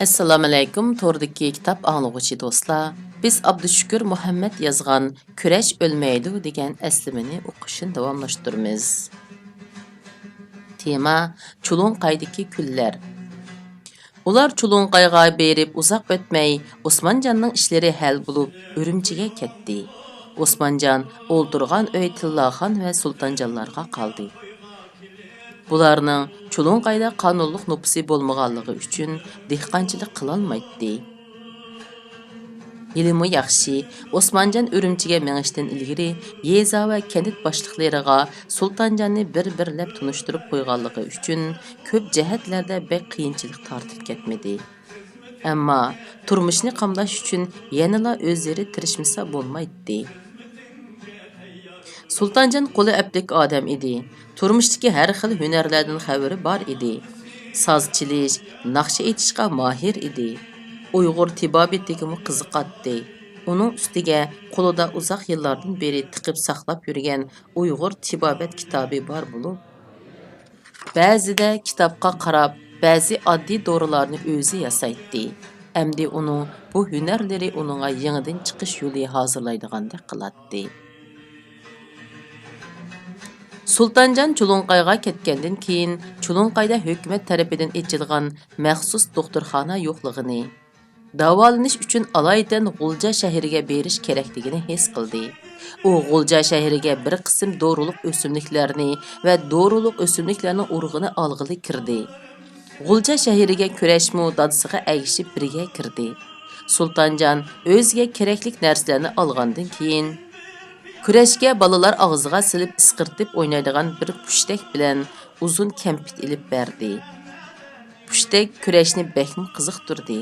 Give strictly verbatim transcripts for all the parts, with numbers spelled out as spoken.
ئەسسالامۇئەلەيكۇم، توردىكى كىتاب ئاڭلىغۇچى دوستلار. بىز ئابدۇشۈكۈر مۇھەممەد يازغان كۈرەش ئۆلمەيدۇ دېگەن ئەسلىمىنى ئوقۇشنى داۋاملاشتۇرىمىز. تېما: چۇلۇڭقايدىكى كۈنلەر. ئۇلار چۇلۇڭقايغا بېرىپ ئۇزاق ئۆتمەي، ئوسمانجاننىڭ ئىشلىرى ھەل بولۇپ، ئۈرۈمچىگە كەتتى. ئوسمانجان ئولتۇرغان ئۆي تىللاخان ۋە سۇلتانجانلارغا قالدى. بۇلارنىڭ چۇلۇڭقايدا قانۇنلۇق نوپۇسى بولمىغانلىقى ئۈچۈن دېھقانچىلىق قىلالمايتتى. ھېلىمۇ ياخشى، ئوسمانجان ئۈرۈمچىگە مېڭىشتىن ئىلگىرى يېزا ۋە كەنت باشلىقلىرىغا سۇلتانجاننى بىر-بىرلەپ تونۇشتۇرۇپ قويغانلىقى ئۈچۈن كۆپ جەھەتلەردە بەك قىيىنچىلىق تارتىپ كەتمىدى. ئەمما تۇرمۇشنى قامداش ئۈچۈن يەنىلا ئۆزلىرى تىرىشمىسا بولمايتتى. سۇلتانجان قولى ئەپلىك ئادەم ئىدى. تۇرمۇشتىكى ھەر خىل ھۈنەرلەردىن خەۋىرى بار ئىدى. ساز چېلىش، ناخشا ئېيتىشقا ماھىر ئىدى. ئۇيغۇر تېبابىتىگىمۇ قىزىقاتتى. ئۇنىڭ ئۈستىگە قولىدا ئۇزاق يىللاردىن بېرى تىقىپ ساقلاپ يۈرگەن ئۇيغۇر تېبابەت كىتابى بار بولۇپ، بەزىدە كىتابقا قاراپ، بەزى ئاددىي دورىلارنى ئۆزى ياسايتتى. ئەمدى ئۇنىڭ بۇ ھۈنەرلىرى ئۇنىڭغا يېڭىدىن چىقىش يولى ھازىرلايدىغاندەك قىلاتتى. سۇلتانجان چۇلۇڭقايغا كەتكەندىن كېيىن، چۇلۇڭقايدا ھۆكۈمەت تەرىپىدىن ئېچىلغان مەخسۇس دوختۇرخانا يوقلىغىنى، داۋالىنىش ئۈچۈن ئالايىتەن غۇلجا شەھىرىگە بېرىش كېرەكلىكىنى ھېس قىلدى. ئۇ غۇلجا شەھىرىگە بىر قىسىم دورىلىق ئۆسۈملۈكلەرنى ۋە دورىلىق ئۆسۈملۈكلەرنىڭ ئۇرۇقىنى ئالغىلى كىردى. غۇلجا شەھىرىگە كۈرەشمۇ دادىسىغا ئەگىشىپ بىرگە كىردى. سۇلتانجان ئۆزىگە كېرەكلىك نەرسىلەرنى ئالغاندىن كېيىن، كۈرەشكە بالىلار ئاغزىغا سېلىپ ئىسقىرتىپ ئوينايدىغان بىر پۇشتەك بىلەن ئۇزۇن كەمپۈت ئېلىپ بەردى. پۇشتەك كۈرەشنى بەكمۇ قىزىقتۇردى.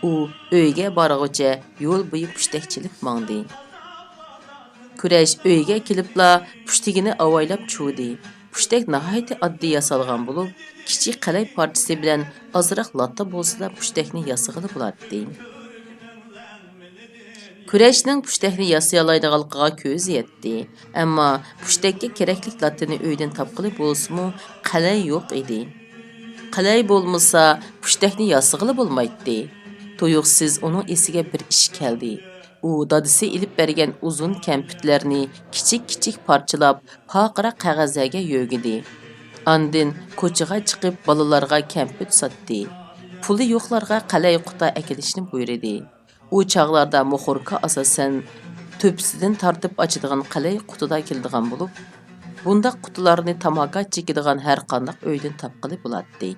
ئۇ ئۆيگە بارغۇچە يول بويى پۇشتەك چېلىپ ماڭدى. كۈرەش ئۆيگە كېلىپلا پۇشتىكىنى ئاۋايلاپ چۇۋۇدى. پۇشتەك ناھايىتى ئاددىي ياسالغان بولۇپ، كىچىك قەلەي پارچىسى بىلەن ئازراق لاتا بولسىلا پۇشتەكنى ياسىغىلى بولاتتى. كۈرەشنىڭ پۇشتەكنى ياسىيالايدىغانلىقىغا كۆزى يەتتى. ئەمما پۇشتەككە كېرەكلىك لاتىنى ئۆيدىن تاپقىلى بولسىمۇ، قەلەي يوق ئىدى. قەلەي بولمىسا، پۇشتەكنى ياسىغىلى بولمايتتى. تۇيۇقسىز ئۇنىڭ ئېسىگە بىر ئىش كەلدى. ئۇ دادىسى ئېلىپ بەرگەن ئۇزۇن كەمپۈتلەرنى كىچىك-كىچىك پارچىلاپ، پارقىراق قەغەزلەرگە يۆگىدى. ئاندىن كوچىغا چىقىپ، بالىلارغا كەمپۈت ساتتى. پۇلى يوقلارغا قەلەي قۇتا ئەكېلىشنى بۇيرۇدى. ئۇ چاغلاردا موخوركا ئاساسەن تۆپىسىدىن تارتىپ ئاچىدىغان قەلەي قۇتىدا كېلىدىغان بولۇپ، بۇنداق قۇتىلارنى تاماكا چېكىدىغان ھەر قانداق ئۆيدىن تاپقىلى بولاتتى.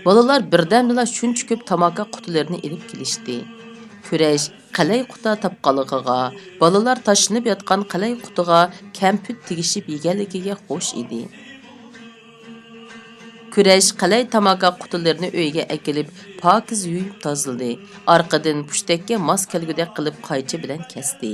بالىلار بىردەمدىلا شۇنچە كۆپ تاماكا قۇتىلىرىنى ئېلىپ كېلىشتى. كۈرەش قەلەي قۇتا تاپقانلىقىغا، بالىلار تاشلىنىپ ياتقان قەلەي قۇتىغا كەمپۈت تېگىشىپ يېگەنلىكىگە خوش ئىدى. كۈرەش قەلەي تاماكا قۇتىلىرىنى ئۆيگە ئەكېلىپ، پاكىز يۇيۇپ تازىلىدى. ئارقىدىن پۇشتەككە ماس كەلگۈدەك قىلىپ قايچا بىلەن كەستى.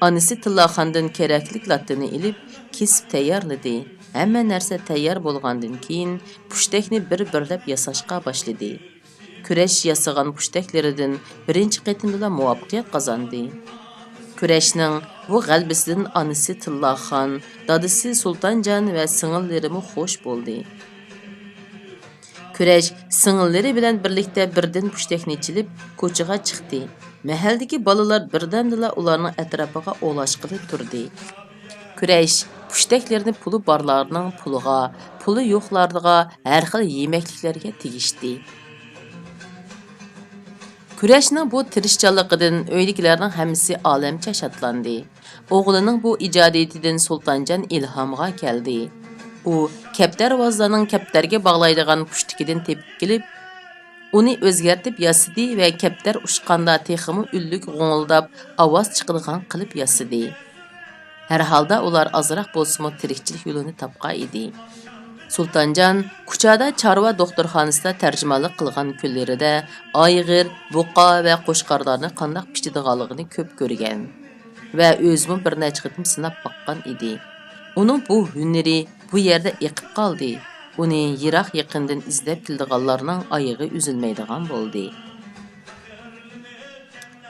ئانىسى تىللاخاندىن كېرەكلىك لاتىنى ئېلىپ، كېسىپ تەييارلىدى. ھەممە نەرسە تەييار بولغاندىن كېيىن، پۇشتەكنى بىر-بىرلەپ ياساشقا باشلىدى. كۈرەش ياسىغان پۇشتەكلىرىدىن بىرىنچى قېتىمدىلا مۇۋەپپەقىيەت قازاندى. كۈرەشنىڭ بۇ غەلىبىسىدىن ئانىسى تىللاخان، دادىسى سۇلتانجان ۋە سىڭىللىرىمۇ خوش بولدى. كۈرەش سىڭىللىرى بىلەن بىرلىكتە بىردىن پۇشتەكنى چېلىپ، كوچىغا چىقتى. مەھەللىدىكى بالىلار بىردەمدىلا ئۇلارنىڭ ئەتراپىغا ئولاشقىلى تۇردى. كۈرەش پۇشتەكلىرىنى پۇلى بارلارنىڭ پۇلىغا، پۇلى يوقلارغا ھەر خىل يېمەكلىكلەرگە تېگىشتى. كۈرەشنىڭ بۇ تىرىشچانلىقىدىن ئۆيدىكىلەرنىڭ ھەممىسى ئالەمچە شادلاندى. ئوغلىنىڭ بۇ ئىجادىيىتىدىن سۇلتانجان ئىلھامغا كەلدى. ئۇ كەپتەرۋازلارنىڭ كەپتەرگە باغلايدىغان پۇشتىكىدىن تېپىپ كېلىپ، ئۇنى ئۆزگەرتىپ ياسىدى ۋە كەپتەر ئۇچقاندا تېخىمۇ ئۈنلۈك غوڭۇلداپ، ئاۋاز چىقىدىغان قىلىپ ياسىدى. ھەر ھالدا ئۇلار ئازراق بولسىمۇ تىرىكچىلىك يولىنى تاپقان ئىدى. سۇلتانجان كۇچادا چارۋا دوختۇرخانىسىدا تەرجىمانلىق قىلغان كۈنلىرىدە ئايغىر، بۇقا ۋە قوچقارلارنى قانداق پىچىدىغانلىقىنى كۆپ كۆرگەن ۋە ئۆزىمۇ بىر نەچچە قېتىم سىناپ باققان ئىدى. ئۇنىڭ بۇ ھۈنىرى بۇ يەردە ئېقىپ قالدى. ئۇنى يىراق-يېقىندىن ئىزدەپ كېلىدىغانلارنىڭ ئايىغى ئۈزۈلمەيدىغان بولدى.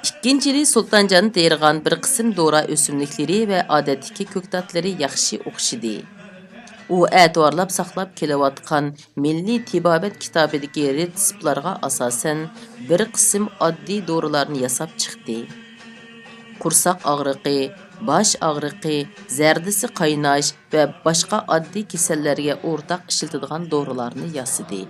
ئىككىنچى يىلى سۇلتانجان تېرىغان بىر قىسىم دورا ئۆسۈملۈكلىرى ۋە ئادەتتىكى كۆكتاتلىرى ياخشى ئوخشىدى. ئۇ ئەتىۋارلاپ ساقلاپ كېلىۋاتقان مىللىي تېبابەت كىتابىدىكى رېتسېپلارغا ئاساسەن، بىر قىسىم ئاددىي دورىلارنى ياساپ چىقتى. قورساق ئاغرىقى، باش ئاغرىقى، زەردىسى قايناش ۋە باشقا ئاددىي كېسەللەرگە ئورتاق ئىشلىتىدىغان دورىلارنى ياسىدى.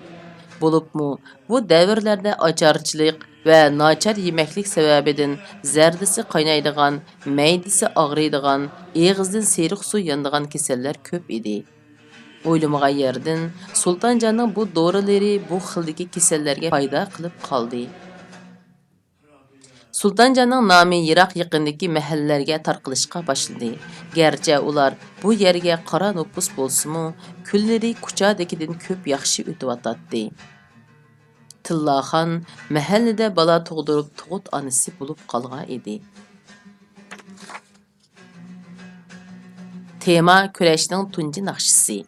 بولۇپمۇ، بۇ دەۋرلەردە ئاچارچىلىق ۋە ناچار يېمەكلىك سەۋەبىدىن زەردىسى قاينايدىغان، مەيدىسى ئاغرىيدىغان، ئېغىزدىن سېرىق سۇ يانىدىغان كېسەللەر كۆپ ئىدى. ئويلىمىغان يەردىن سۇلتانجاننىڭ بۇ دورىلىرى بۇ خىلدىكى كېسەللەرگە پايدا قىلىپ قالدى. سۇلتانجاننىڭ نامى يىراق يېقىندىكى مەھەللىلەرگە تارقىلىشقا باشلىدى. گەرچە ئۇلار بۇ يەرگە قارا نوپۇس بولسىمۇ، كۈنلىرى كۇچادىكىدىن كۆپ ياخشى ئۆتۈۋاتاتتى. تىللاخان مەھەللىدە بالا تۇغدۇرۇپ، تۇغۇت ئانىسى بولۇپ قالغان ئىدى. تېما: كۈرەشنىڭ تۇنجى ناخشىسى.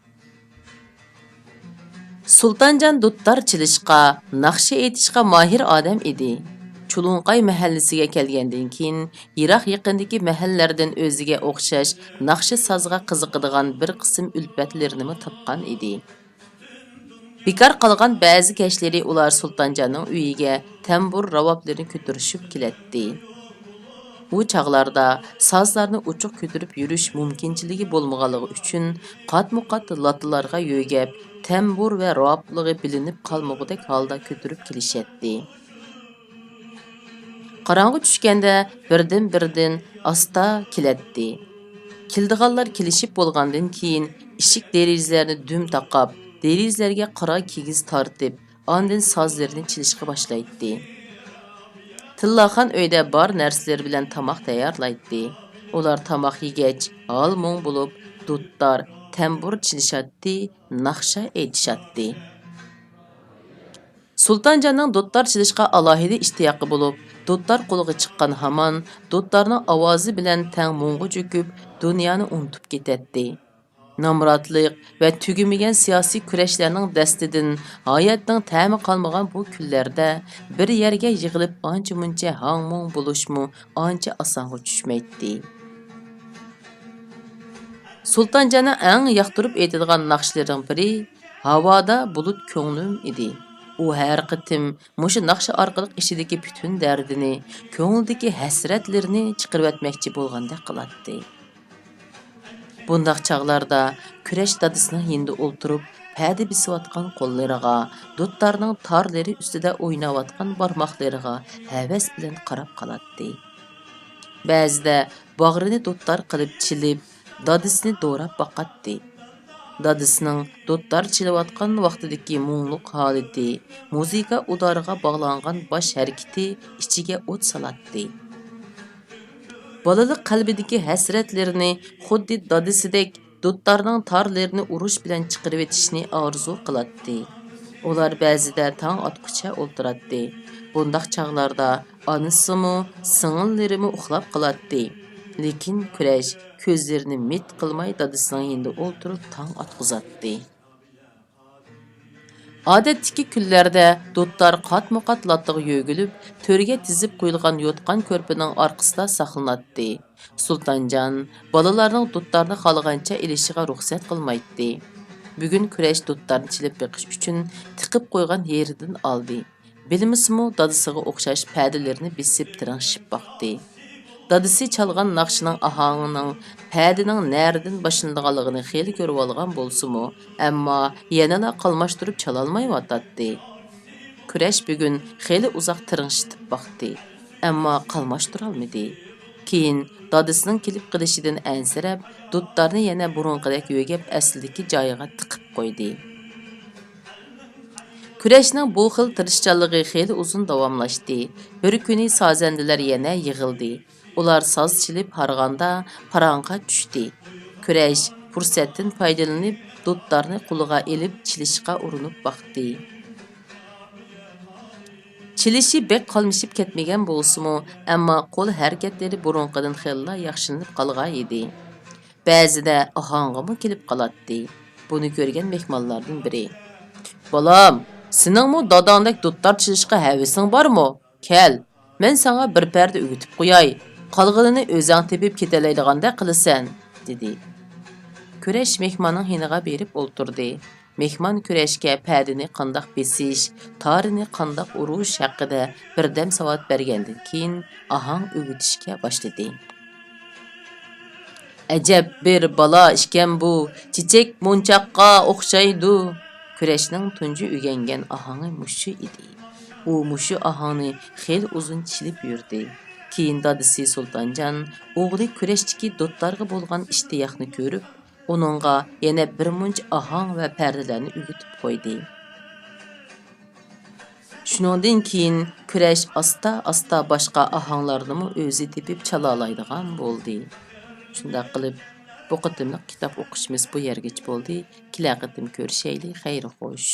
سۇلتانجان دۇتتار چېلىشقا، ناخشا ئېيتىشقا ماھىر ئادەم ئىدى. چۇلۇڭقاي مەھەللىسىگە كەلگەندىن كېيىن، يىراق يېقىندىكى مەھەللىلەردىن ئۆزىگە ئوخشاش ناخشا سازغا قىزىقىدىغان بىر قىسىم ئۈلپەتلىرىنىمۇ تاپقان ئىدى. بىكار قالغان بەزى كەچلىرى ئۇلار سۇلتانجاننىڭ ئۆيىگە تەمبۇر راۋابلىرىنى كۆتۈرۈشۈپ كېلەتتى. ئۇ چاغلاردا سازلارنى ئوچۇق كۆتۈرۈپ يۈرۈش مۇمكىنچىلىكى بولمىغانلىقى ئۈچۈن، قاتمۇقات لاتىلارغا يۆگەپ، تەمبۇر ۋە راۋابلىقى بىلىنىپ قالمىغۇدەك ھالدا كۆتۈرۈپ كېلىشەتتى. قاراڭغۇ چۈشكەندە بىردىن-بىردىن ئاستا كېلەتتى. كېلىدىغانلار كېلىشىپ بولغاندىن كېيىن، ئىشىك دېرىزىلەرنى دۈم تاقاپ، دېرىزىلەرگە قارا كىگىز تارتىپ، ئاندىن سازلىرىنى چېلىشقا باشلايتتى. تىللاخان ئۆيدە بار نەرسىلىرى بىلەن تاماق تەييارلايتتى. ئۇلار تاماق يېگەچ، ھال-مۇڭ بولۇپ، دۇتتار، تەمبۇر چېلىشاتتى، ناخشا ئېيتىشاتتى. سۇلتانجاننىڭ دۇتتار چېلىشقا ئالاھىدە ئىشتىياقى بولۇپ، دۇتتار قولىغا چىققان ھامان، دۇتتارنىڭ ئاۋازى بىلەن تەڭ مۇڭغا چۆكۈپ، دۇنيانى ئۇنتۇپ كېتەتتى. نامراتلىق ۋە تۈگىمىگەن سىياسىي كۈرەشلەرنىڭ دەستىدىن ھاياتنىڭ تەمى قالمىغان بۇ كۈنلەردە بىر يەرگە يىغىلىپ ئانچە-مۇنچە ھاڭ-مۇڭ بولۇشمۇ ئانچە ئاسانغا چۈشمەيتتى. سۇلتانجاننىڭ ئەڭ ياقتۇرۇپ ئېيتىدىغان ناخشىلىرىنىڭ بىرى ھاۋادا بۇلۇت كۆڭلۈم ئىدى. ئۇ ھەر قېتىم مۇشۇ ناخشا ئارقىلىق ئىچىدىكى پۈتۈن دەردىنى، كۆڭلىدىكى ھەسرەتلىرىنى چىقىرىۋەتمەكچى بولغاندەك قىلاتتى. بۇنداق چاغلاردا كۈرەش دادىسىنىڭ يېنىدا ئولتۇرۇپ، پەدە بېسىۋاتقان قوللىرىغا، دۇتتارنىڭ تارلىرى ئۈستىدە ئويناۋاتقان بارماقلىرىغا ھەۋەس بىلەن قاراپ قالاتتى. بەزىدە باغرىنى دۇتتار قىلىپ چېلىپ، دادىسىنى دوراپ باقاتتى. دادىسىنىڭ دۇتتار چېلىۋاتقان ۋاقتىدىكى مۇڭلۇق ھالىتى، مۇزىكا ئۇدارىغا باغلانغان باش ھەرىكىتى ئىچىگە ئوت سالاتتى. بالىلىق قەلبىدىكى ھەسرەتلىرىنى خۇددى دادىسىدەك دۇتتارنىڭ تارلىرىنى ئۇرۇش بىلەن چىقىرىۋېتىشنى ئارزۇ قىلاتتى. ئۇلار بەزىدە تاڭ ئاتقۇچە ئولتۇراتتى. بۇنداق چاغلاردا ئانىسىمۇ، سىڭىللىرىمۇ ئۇخلاپ قالاتتى. لېكىن كۈرەش كۆزلىرىنى مىت قىلماي دادىسىنىڭ يېنىدا ئولتۇرۇپ تاڭ ئاتقۇزاتتى. ئادەتتىكى كۈنلەردە دۇتتار قاتمۇقات لاتىغا يۆگىلىپ، تۆرگە تىزىپ قويۇلغان يوتقان كۆرپىنىڭ ئارقىسىدا ساقلىناتتى. سۇلتانجان بالىلارنىڭ دۇتتارنى خالىغانچە ئېلىشىغا رۇخسەت قىلمايتتى. بۈگۈن كۈرەش دۇتتارنى چېلىپ بېقىش ئۈچۈن تىقىپ قويغان يېرىدىن ئالدى. بىلمىسىمۇ، دادىسىغا ئوخشاش پەدىلىرىنى بېسىپ تىرىڭشىپ باقتى. دادىسى چالغان ناخشىنىڭ ئاھاڭىنىڭ پەدىنىڭ نەدىن باشلىنىدىغانلىقىنى خېلى كۆرۈۋالغان بولسىمۇ، ئەمما يەنىلا قالماشتۇرۇپ چالالمايۋاتاتتى. كۈرەش بۈگۈن خېلى ئۇزاق تىرىڭشىتىپ باقتى، ئەمما قالماشتۇرالمىدى. كېيىن دادىسىنىڭ كېلىپ قېلىشىدىن ئەنسىرەپ، دۇتتارنى يەنە بۇرۇنقىدەك يۆگەپ، ئەسلىدىكى جايىغا تىقىپ قويدى. كۈرەشنىڭ بۇ خىل تىرىشچانلىقى خېلى ئۇزۇن داۋاملاشتى. بىر كۈنى سازەندىلەر يەنە يىغىلدى. ئۇلار ساز چېلىپ ھارغاندا پاراڭغا چۈشتى. كۈرەش پۇرسەتتىن پايدىلىنىپ، دۇتتارنى قولىغا ئېلىپ چېلىشقا ئۇرۇنۇپ باقتى. چېلىشى بەك قاملىشىپ كەتمىگەن بولسىمۇ، ئەمما قول ھەرىكەتلىرى بۇرۇنقىدىن خېلىلا ياخشىلىنىپ قالغان ئىدى. بەزىدە ئاھاڭغىمۇ كېلىپ قالاتتى. بۇنى كۆرگەن مېھمانلاردىن بىرى: «بالام، سېنىڭمۇ داداڭدەك دۇتتار چېلىشقا ھەۋىسىڭ بارمۇ؟ كەل، مەن ساڭا بىر پەدە ئۆگىتىپ قوياي. قالغىنىنى ئۆزەڭ تېپىپ كېتەلەيدىغاندەك قىلىسەن» دېدى. كۈرەش مېھماننىڭ يېنىغا بېرىپ ئولتۇردى. مېھمان كۈرەشكە پەدىنى قانداق بېسىش، تارىنى قانداق ئۇرۇش ھەققىدە بىردەم ساۋات بەرگەندىن كېيىن، ئاھاڭ ئۆگىتىشكە باشلىدى. ئەجەب بىر بالا ئىكەن بۇ، چېچەك مونچاققا ئوخشايدۇ. كۈرەشنىڭ تۇنجى ئۆگەنگەن ئاھاڭى مۇشۇ ئىدى. ئۇ مۇشۇ ئاھاڭنى خېلى ئۇزۇن چېلىپ يۈردى. كېيىن دادىسى سۇلتانجان ئوغلى كۈرەشتىكى دوتلارغا بولغان ئىشتىياقنى كۆرۈپ، ئۇنىڭغا يەنە بىر مۇنچە ئاھاڭ ۋە پەدىلەرنى ئۆگىتىپ قويدى. شۇنىڭدىن كېيىن كۈرەش ئاستا-ئاستا باشقا ئاھاڭلارنىمۇ ئۆزى تېپىپ چالالايدىغان بولدى. شۇنداق قىلىپ، بۇ قېتىملىق كىتاب ئوقۇشىمىز بۇ يەرگىچە بولدى. كېلەر قېتىم كۆرۈشەيلى، خەير خوش.